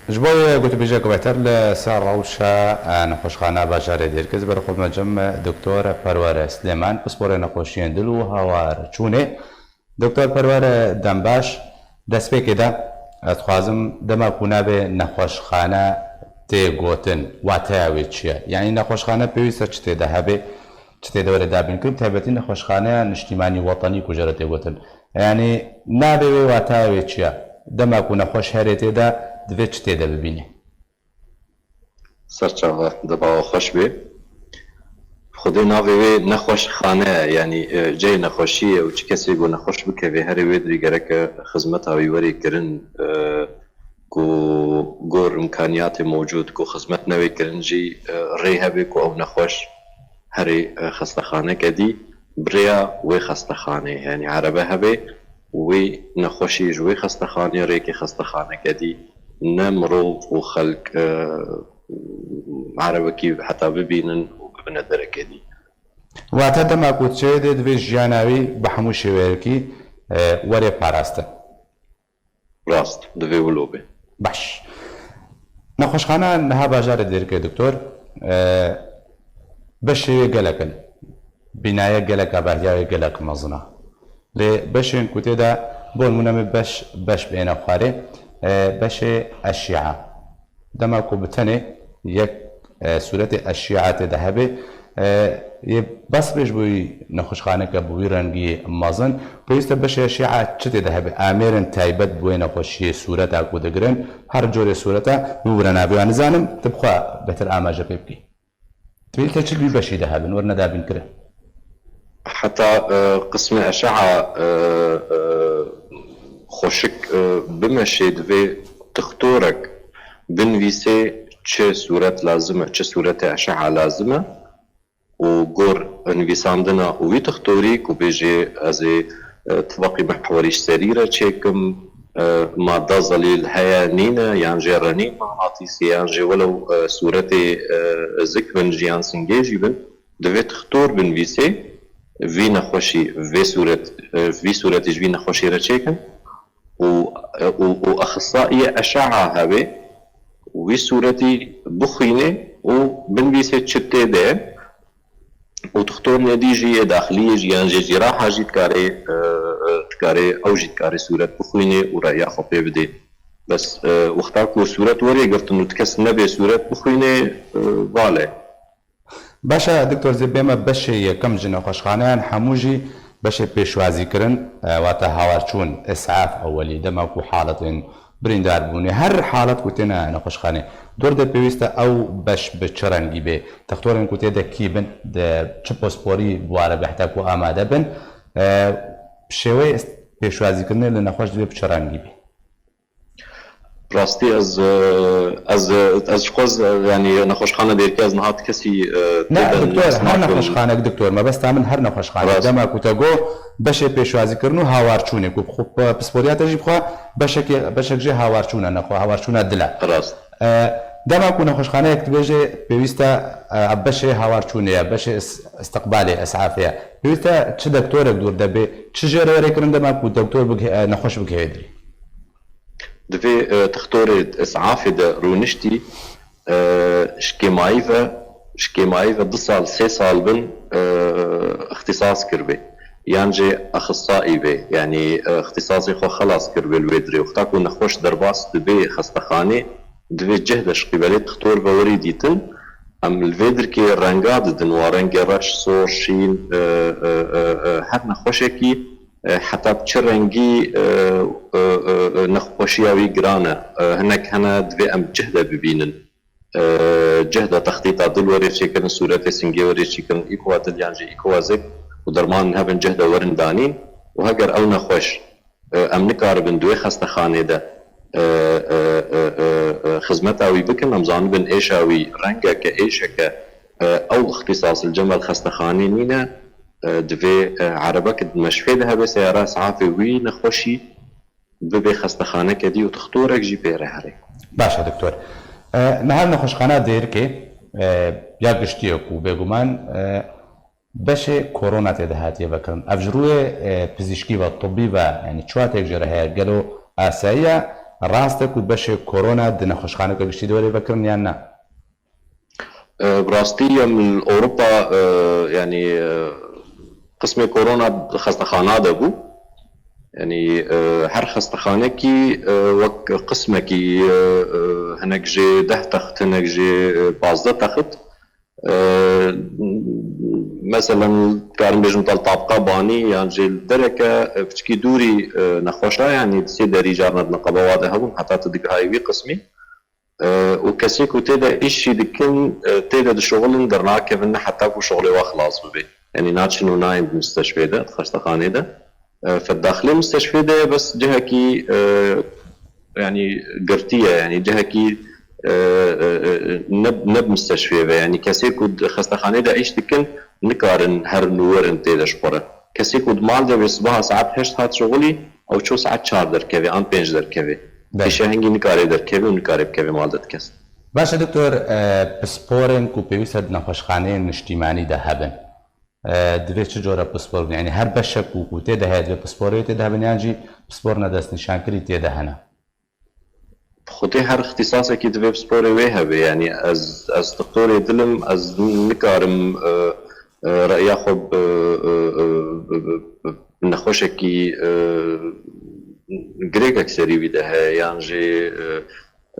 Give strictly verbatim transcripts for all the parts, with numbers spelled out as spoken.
Ji bo wê gotûbêjek bêhtir li ser rewşa, e, nexweşxana bajarê Dêrkê, ez ber xwe mecim, e, Doktor Perwere Silêman, pisporê nexweşiyên dil û hawar çûnê. Doktor Perwere, dem baş. Destpêkê de ez dixwazim, dema ku navê nexweşxane tê gotin, wateya wê çi ye? Yanî nexweşxane pêwîst e çi tê de hebe, çi tê de were dabînkirin, taybetî nexweşxaneya niştîmanî, wetenî ku jê re tê gotin. Yanî navê wê, wateya wê çi ye? Dema ku nexweş herê tê de, divê çi tê de bibîne? Serçava, dema we xweş bê. Xwedê navê wê nexweşxane ye, yanî, e, cihê nexweşî ye û çi kesê ku nexweş bikeve herê wê dirî gereke xizmeta wî were kirin, e, ku gor imkaniyatê mewcûd ku xizmet newê kirin jî, e, rê hebe ku ew nexweş herê, e, xestexaneke dî bi rêya wê xestexanê, yanî erebe hebe û wê nexweşî ji wê xestexanê rêkê xestexaneke dî, ne mirov û xelk, e, erebekî heta bibînin û bibine derekê dî. Wate dema ku çêyê dê divê jiyana wî bi hemû şêweyekî, e, were parastin. Rast, divê wilo be. Baş. Nexweşxana niha bajarê Dêrikê, doktor, e, beşê wê gelek in. Bînaya gelek a, behiya wê gelek mezin a. Lê beşên ku tê de, bo nimûne min beş, beş bêne xwarê, e, beşê eşîa. Dema ku bi tenê yek, e, sûretê eşîa tê de hebe, e, yê bes bê ji bo wî nexweşxaneke bi wî rengî mezin. Pêwîst e beşê eşîa çi tê de hebe? Amêrên taybet bi wê nexweşiyê sûreta ku digirin, her corê sûreta min wire navê wan nizanim, tu bi xwe bêhtir amaje pê bikî. Divê te çi li wî beşî de hebin, werine dabînkirin? Heta, e, qismê eşe'a, e, e, xweşik, e, bimeşê, divê dixtorek binivîsê çi sûret lazim e, çi sûretê eşe'a lazim e û gor nivîsandina û wî dixtorî ku bêjê ez ê, e, tibeqî mehwerî ji serî re çêkim, e, madda zelîl heye nîne, yan jê re nîn mexnatîsî, yan jê welew, e, sûretê, e, zik bin jî yan singê jî bin, divê dixtor binivîsê vî nexweşî, vê sûret, e, vî sûretî ji vî nexweşî re çêkin û, e, û, û exisayê eşe'a hebe wî sûretî bixwîne û binivîsê çi tê de. Û dixtornê dî jî yê daxiliyê jî yan jê cîraha jî dikarê, e, e, dikarê, ew jî dikarê sûret bixwînê û reya xwe pê bidê. Bes, e, wexta ku sûret werê girtin û ti kes nebê sûret bixwînê, e, vale. Baş e, doktor, zê bême beşê yekem ji nexweşxaneyan hemû jî beşê pêşwazîkirin, e, wate hawarçûn, is'af ewelî, dema ku haletên birîndar bûne. Her halet ku têne nexweşxanê, dor de pêwîst e ew beş bi çi rengî bê? Dixtorên ku tê de kî bin, di çi posporî bi ware be heta ku amade bin, e, bi şêweyê pêşwazîkirinê li nexweş divê bi çi rengî bê? Rastî ez, e, ez, e, ez ji xwe, e, yanî nexweşxane Dêrikê ez niha ti kesî, e, Ne, têde doktor, her nexweşxanek, doktor, mebesta min her nexweşxanek. Rast. Dema ku te got, beşê pêşwazîkirin û hawarçûnê, ku xwe, e, pisporiya te jî bixwe, beşekê, beşek jê hawarçûn e, nexwe, hawarçûna dil e. Rast. E, dema ku nexweşxaneyek dibêje, pêwîst e, e, beşê hawarçûnê ye, beşê is-, istiqbalê, esafê ye. Pêwîst e çi doktorek dûr de bê, çi jê re were kirin dema ku doktor bigih-, e, nexweş bigihê dilî? Divê, e, dixtorê is'afê de rûniştî, e, ji kêmayî ve, ji kêmayî ve du sal, sê sal bin, e, îxtîsas kiribê. Yan jî exisayî bê, yanî, e, îxtîsasê xwe xelas kiribê li wê dirê. Wexta ku nexweş derbas dibê xestexanê, divê cih de ji qîbelê dixtor ve werî dîtin. Em li vê dirkê renga didin, wa rengê reş, sor, şîn, e, e, e, e, her nexweşekî, e, heta bi çi rengî, e, e, e, e, nexweşiya wî giran e. E, hinek hene divê em cih de bibînin. E, cih de textîta dil werê çêkirin, sûretê singê werê çêkirin, îkowa dil yan jî îkowa zik û dermanên hebin cih de werin danîn û heger ew nexweş, e, em nikaribin di wê xestexanê de, e, e, e, e, e, xizmeta wî bikin, em zanibin êşa wî rengeke êşeke, e, ew îxtîsas li cem el xestexanê nîne, e, divê, e, erebek di meşfê de hebe seyara is'afê wî nexweşî bibe xestexaneke dî û dixtorek jî pê re here. Baş e, doktor. E, niha nexweşxana Dêrikê, e, ya giştî ye ku bêguman, e, beşê korona tê de hatiye vekirin. Ev ji rûyê, e, pizîşkî ve, tibî ve, yanî çi wateyek jê re heye? Gelo asayî ye, Rast e ku beşê korona di nexweşxaneke giştî de were vekirin yan na? E, bi rastî em li Ewropa, e, yanî, e, qismê korona xestexana de bû. Yanî, e, her xestexanekî, e, wek qismekî, e, e, hinek jê deh text, hinek jê, e, pazdeh text. E, meselen, karim bêjim, tal tabqa banî yan jê li dereke, e, piçkî dûrî, e, nexweşa, yanî di sê derî carna di niqaba de hebûn, heta tu digihayî wî qismî. E, û kesê ku tê de îş jî dikin, e, tê de dişuxulin, dernakevin ne heta ku şuxulê we xilas bibe. Yanî naçin û nayên di misteşfê de, di xestexanê de. E, fe daxilê misteşfê de ye, bes cihekî, e, yanî girtî ye, yanî cihekî, e, e, e, ne, ne bi misteşfê ve, yanî kesê ku di xestexanê de îş dikin, nikarin herin û werin tê de ji xwe re. Kesê ku di mal de be sibaha saet heşt hat şuxulî, ew ço saet çar derkeve an pênc derkeve. Belê. Pêşehengî nikare derkeve û nikare bikeve mal de di kes. Baş e doktor, e, pisporên ku pêwîst e di nexweşxaneyên niştîmanî de hebin, e, divê çi cora pispor bin? Yanî her beşek ku, ku tê de heye divê pisporê wê tê de hebin yan jî pisporina destnîşankirî tê de hene? Xwedê her îxtîsasekî divê pisporê wê hebe. Yanî ez, ez doktorê dil im, ez nikarim, e, e, reya xwe bi, e, e, bi, bi, bi, bi nexweşekî, e, girêkek serî wî de heye, yan jî, e,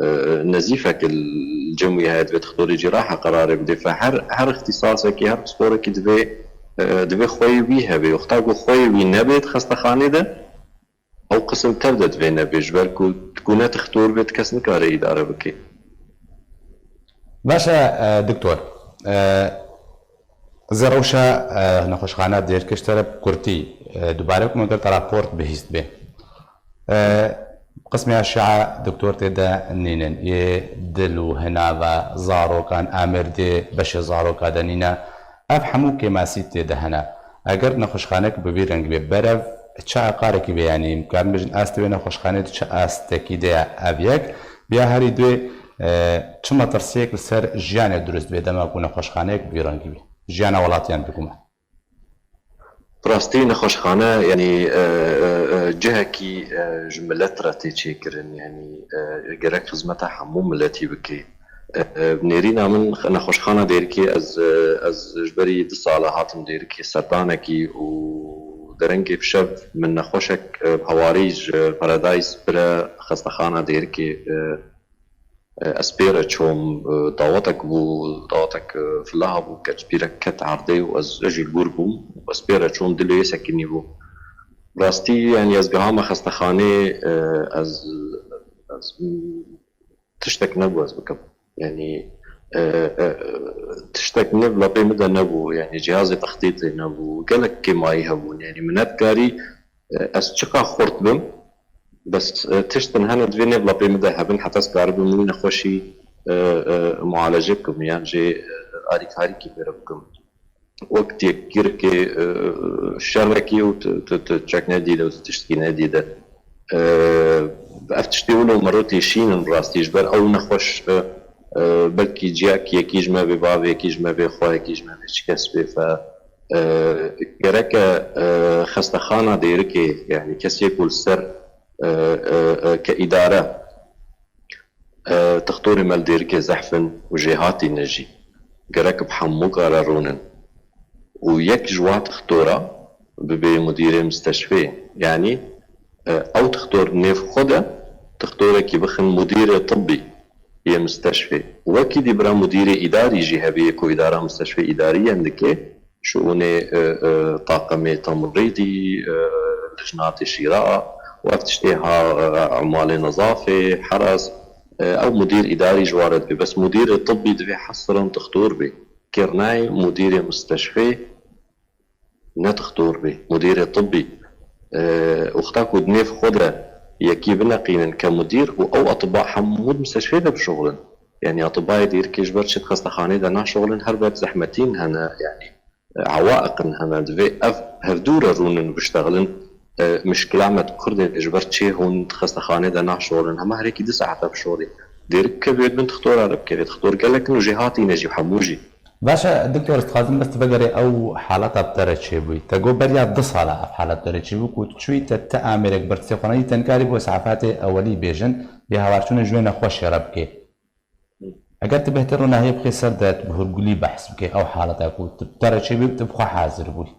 e, nezîfek li cem wî heye, divê doktorê cîraha qerarê bide. Fe her, her îxtîsasekî, her pisporekî divê, e, divê xweyê wî hebe. Wexta ku xweyê wî nebe di xestexanê de, ew qisim tev de divê nebe, ji ber ku, ku ne doktor be, kes nikare îdare bike. Baş e, e, doktor. E, zê rewşa, e, nexweşxana Dêrkê ji te re bi kurtî, e, dubare ku me kir te raport bihîst bê. E, qismê eşe'a doktor tê de nînin. Yê dil û hinava zarokan, amirdê beşê zaroka de nîne. Ev hemû kêmasî tê de hene. Eger nexweşxanek bi vî rengî bê, berev çi eqarekî bê, yanî em karin bêjin astê wê nexweşxanê di çi astekî de ye, ev yek. Biya herî duê, e, çi metirsiyek li ser jiyanê dirust bê dema ku nexweşxaneyek bi vî rengî bê? Jiyana welatiyan bigûme. Bi rastî nexweşxane, yanî, e, e, e, cihekî, e, ji milet re tê çêkirin, yanî, e, gerek xizmeta hemû miletî bike. E, e, nêrîna min nexweşxana Dêrikê, ez, e, ez ji berî du sala hatim Dêrikê serdanekî û derengê bi şev min nexweşek, e, hewarî ji Paradise bire xestexana Dêrikê, e, e, ez pê re çûm, e, dawetek bû, dawetek, e, filaha bû, keçpîrek ket erdê û ez, ez jî li wir bûm û ez pê re çûm, dilê wê sekinî bû. Rastî, yanî ez gihama xestexanê, e, ez, ez, tiştek nebû ez bikim. Yanî, e, e, tiştek ne bi lapê min de nebû, yanî cihazê textîtê nebû, gelek kêmayî hebûn. Yanî min nedikarî, e, ez çiqa xurt bim, bes, e, tiştin hene divê ne bi lapê min de hebin, heta ez karibim wî nexweşî, e, e, mualece bikim, yan jî, e, alîkarîkî pê re bikim. Wek têkîrikê, e, şerekî û tu, tu, tu çek nedîde û tu tiştkî nedîde. E, ev tiştê wilo mero têşînin rastî, ji ber ew nexweş, e, e, belkî ciyek yekî ji me bê, bavê yekî ji me bê, xwe yekî ji me bê, çi kes bê fe. E, gereke, e, xestexana Dêrikê, yanî kesê ku li ser, e, e, e, ke îdare, e, tixtorê me li Dêrikê zehf in û jêhatî ne jî. Gerek bi hemûka re rûnin. Û yek ji wa tixtora bibe mudîrê misteşfê. Yanî, e, ew tixtor nêv xwe de tixtorekî bixin mudîrê tibbî yê misteşfê. Wekî dî bira mudîrê îdarî jî hebe yê ku îdara misteşfê îdarî yen dike, şûnê, e, e, taqemê temrîdî, e, lijnatê şîra û ev tiştê ha, e, emalê nezafê, heras, e, ew mudîr îdarî ji wa re dibe. Bes mudîrê tibbî divê hesiran tixtor be. Kêrnayê mudîrê misteşfê ne tixtor be, mudîrê tibbî. E, wexta ku di nêv xwe de yekî bineqînin ke mudîr û ew atiba hemû di misteşfê de bişuxulin. Yanî atibayê Dêrikê ji ber çi di xestexanê de naşuxulin, her ber zehmetîn hene, yanî, e, ewaiqin hene. Divê ev hevdû re rûnin biştexilin. E, mişkila me di kur de ji ber çê hûn di xestexanê de naşuxulin. Hema herêkî du saete bişorî. Dêrik kevê bin tixtora re bikevê. Tixtor gelek in û jêhatî ne jî hemû jî. Baş e, doktor, ez dixwazim bes tu vegerê ew haleta bi te re çêbûyî. Te got beriya du sala ev halet bi te re çêbû, ku tu çûyî te, te amêrek bertisê xwe nedî, te nikarî bo îs'afatê ewelî bêjin, yê hawarçûnê ji wê nexweşê re bikê. Eger tu bêhtir ronahiyê bixê ser de, tu bi hûrgulî behs bikê ew haleta ku tu bi te re çêbûyî, tu bi xwe hazir bûyî.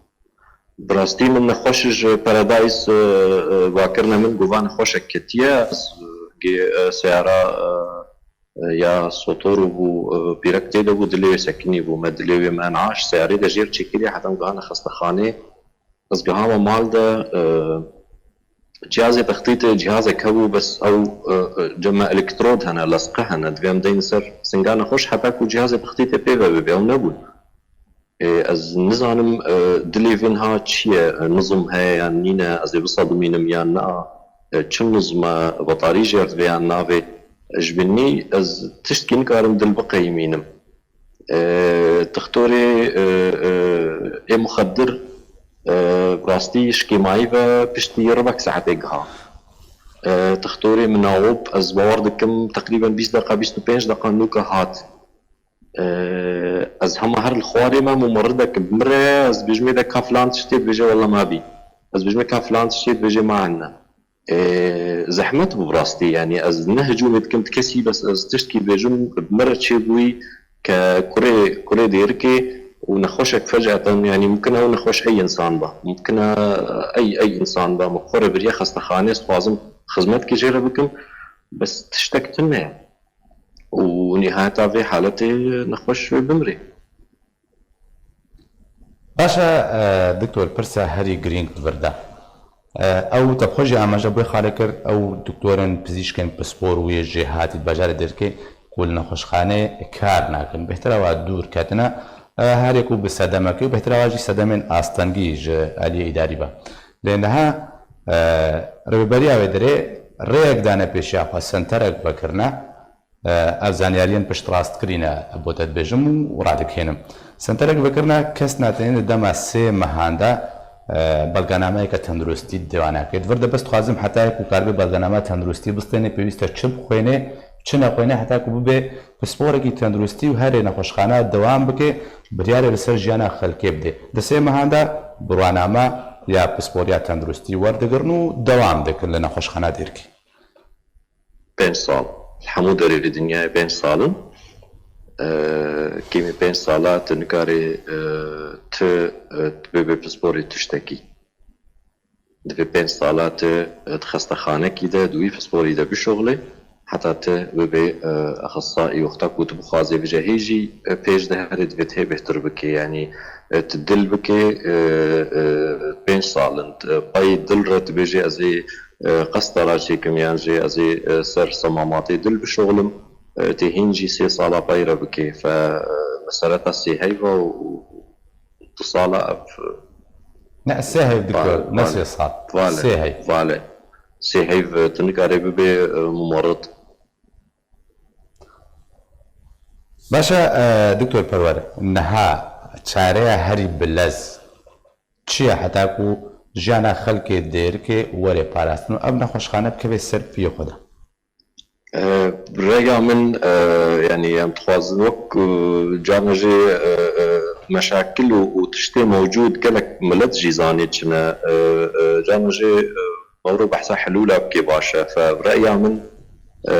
Bi rastî min nexweş ji Paradise, e, e, vakirine min, gova nexweşek ketiye. Ez, e, gê, e, seyara, e, e, ya sotor bû, e, pîrek tê de bû, dilê wê sekinî bû, me dilê wê me naş, seyarê de jêr çêkiriye, heta em gihane xestexanê. Ez gihama mal de, e, cihazê textîtê, cihazek hebû, bes ew, e, e, cem me elektrod hene, lesqe hene, divê em deyne ser singa nexweş, heta ku cihazê textîtê pê ve bibe, ew nebûn. Ê, ez nizanim, e, dilê vê niha çi ye, e, nizm heye yan nîne, ez ê wisa bimînim yan na, e, çi nizm e, betarî jêr divê yan navê, e, ji binî ez tiştkî nikarim dil biqeyimînim. E, Dixtorê, e, e, ê muxedir, e, rastî ji kêmayî ve piştî ribek saetê giha. E, dixtorê min awop, ez bawer dikim teqrîben bîst deqa, bîst û pênc deqa nûka hat. E, ez hema her li xwarê me, mumeridek bi min re, ez dibêjim ê de ka filan tiştê, dibêje wela mabî. Ez dibêjim ê ka filan tiştê, dibêje ma hene. E, zehmet bû bi rastî, yanî ez ne hicûmê dikim ti kesî, bes ez tiştkî dibêjim, bi min re çêbûyî ke kurê, kurê dêrikê û nexweşek feceten, yanî mumkin e ew nexweş ey însan ba, mumkin e ey, ey însan ba, min xwe re biriye xestexanê, ez dixwazim xizmetkê jê re bikim, bes tiştek tune ye. Û nîhayeta vê haletê nexweş wê bimrê. Baş e, e, doktor, pirsa herî girîng li vir de. E, ew te bi xwe jî amaje bi wê xalê kir, ew doktorên, pizîşkên pispor û yê jêhatî di bajarê Dêrikê ku li nexweşxaneyê kar nakin, bêhtir e wa dûr ketine, e, herê ku bi sedemekê û bêhtir e wa jî sedemên astengî ji aliyê îdarî ve. Lê niha, e, rêveberiya wê derê rêyek dane pêşiya xwe, senterek vekirine, e, ev zanyariyên piştrast kirîne, bo te dibêjim û radikênim. Senterek vekirine kes nateyên di dema sê mehan de, e, belgenameyeke tenduristî dewa nake. Di vir de bes dixwazim hetayê ku karibe belgenama tenduristî bistêne, pêwîst e çi bixwêne, çi nexwêne, heta ku bibe pisporekî tenduristî û herê nexweşxana dewam bike, biryarê li ser jiyana xelkê bide. Di sê mehan de birwanama ya pisporiya tenduristî werdigirin û dewam dikin li nexweşxana Dêrikê. Pênc sal. Li hemû derê dinyayê pênc sal in. E, kêmî pênc sala tu nikarê, e, tu, e, tu bibê pisporê tiştekî. Divê pênc sala tu, e, di xestexanekî de, di wî pisporî de bişuxlê, heta tu bibê, e, exesaî. Wexta ku tu bixwazê bije hê jî, e, pêş de herê, divê tu hê bêhtir bikê. Yanî, e, tu dil bikê, e, e, pênc sal in. E, payê dil re tu bêjê ez ê, e, qestara çêkim yan jî ez ê, e, ser semamatê dil bişuxlim. E, tê hîn jî sê sala pay re bikê. Fe, e, meseleta sêheyva û du sala ev. Ne, sê heyv, doktor, ne sê sal. Vale, sê heyv. Vale. Sê heyv, e, tu nikarê bibê, e, mumerid. Baş e, e, doktor Perwer, niha çareya herî bilez çi ye heta ku jiyana xelkê Dêrikê were parastin û ev nexweşxane bikeve ser piyê xwe de? E, rêya min, e, yanî em dixwazin wek, e, carna jê, e, e, meşakil û, û tiştê mewcûd gelek milet jî zanê çi ne. E, e, carna jê, e, mewro behsa helûla bikê baş e. Fe rêya min, e,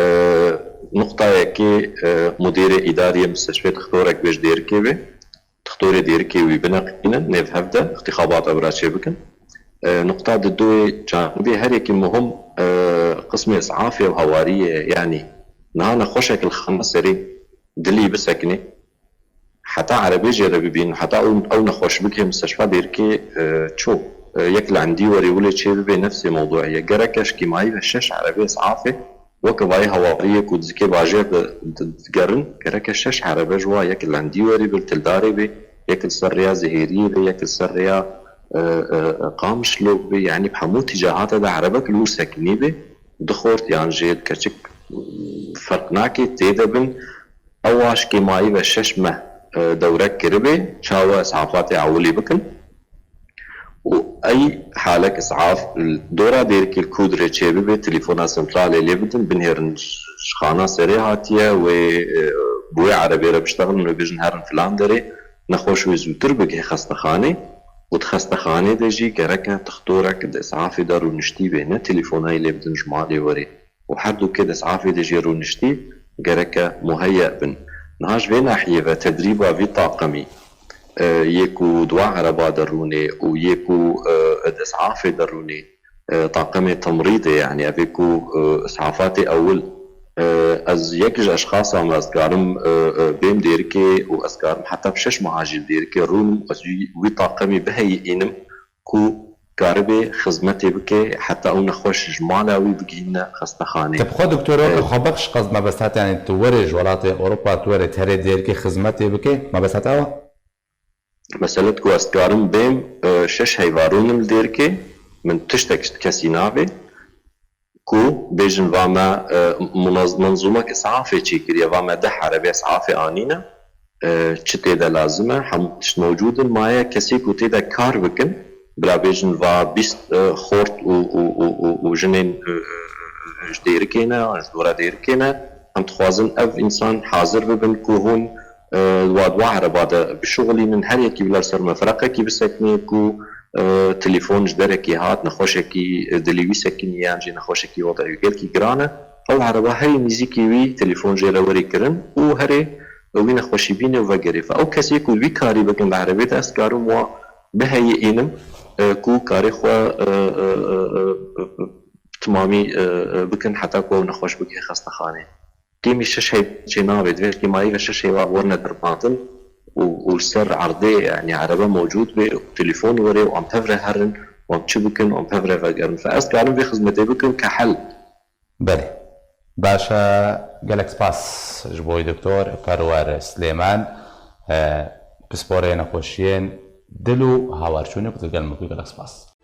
nuqtayekê, e, mudîrê îdariyê misteshfê dixtorek bê ji Dêrikê bê. Dixtorê Dêrikê wî bineqînin, nêv hev de, întixabat ev re çêbikin. E, nuqta didoyê canibê her yekî muhim, e, qismê îsafê û hewariyê, yanî niha nexweşek li xana serê dilî bisekinê, heta erebê jê re bibîn, heta ew, ew nexweş bigihê misteshfa Dêrikê, e, ço, e, yek li endî werê wile çê bibe nefsê mewdû ye. Gereke ji kêmayî ve şeş erebê îsafê, weke vayê hewariyê ku di zikê bajêr de di-, digerin, gereke şeş erebe ji wa yek li endî werî bi, li Tildarê bê, yek li ser rêya Zihêriyê bê, yek li ser rêya, e, e, e, Qamişlo bê, yanî bi hemû tîcahata de erebek li wir sekinî bê, du xort yan jê di keçik, e, ferq nake, tê de bin. Ew wa ji kêmayî ve şeş meh, e, dewrek kiribê, çawa îsafatê ewilî bikin. Û ey halek îsaf li dora Dêrikê li ku dirê çêbibe, telefona sentralê lê bidin, binêrin ji xana serê hatiye, wê, e, bi wê erebê re biştexilin, wê bêjin herin filan derê. nexweş wê zûtir bigihê xestexanê û di xestexanê de jî gereke tixtorek di isafê de rûniştî bê, ne telefona yê lê bidin ji malê werê. Û her du ke di isafê de jî rûniştî gereke muheyye bin. Niha ji vê nahiyê ve tedrîba vî taqemî, e, yê ku di wa ereba de rûnê û yê ku, e, di isafê de rûnê, e, taqemê temrîdê, yanî ev ê ku, e, isafat ê ewil, e, ez yek ji eşxasa me, ez karim, e, e, bêm dêrikê û ez karim heta bi şeş meha jî li dêrikê rûnim, ez wî, wî taqemî biheyî înim ku karibê xizmetê bike, heta ew nexweş ji mala wî bigihîne xestexanê. Te bi xwe doktor weke xwebexş qas mebest hate, yanî tu werê ji welatê Ewropa, tu werê terê dêrikê xizmetê bike, mebest hate ewa? Meselet ku ez dikarim bêm, e, şeş heyva rûnim li dêrikê, min tiştek ji kesî navê, ku bêjin va me, e, munaz-, menzûmek isafê çêkiriye, va me deh erebê isafê anîne, e, çi tê de lazim e, hemû tişt mewcûd in, maye kesê ku tê de kar bikin, bila bêjin va bîst, e, xort û, û, û, û, û jinên, e, e, e, ji dêrikê ne, ji dora dêrikê ne, em dixwazin ev însan hazir bibin ku hûn, e, wa di wa ereba de bişuxulînin, her yekî bila li ser mefreqekî bisekinê ku, e, telefon ji derekê hat, nexweşekî, e, dilê wî sekiniye yan jî nexweşekî wedayî gelkî giran e. Ew ereba herî nîzîkî wî telefon jê re werê kirin û herê wî nexweşî bîne û vegerê. Fe ew kesê ku wî karî bikin li erebê de, ez karim wa biheyî înim, e, ku karê xwe, e, e, e, e, e, timamî, e, e, bikin heta ku ew nexweş bigihê xestexanê. Kêmî şeş heyv çê nabê, divê kêmayî ve şeş heyva werine dermantin û, û li ser erdê, yanî erebe mewcûd bê û telefon were û em pevre herin û em çi bikin û em pevre vegerin. Fe ez karim vê xizmetê bikim ke hel. Belê. Baş e, gelek spas ji bo wî doktor Perwer Silêman, e, pisporê nexweşiyên dil û hawarçûnê ku tu gel min bû, gelek spas.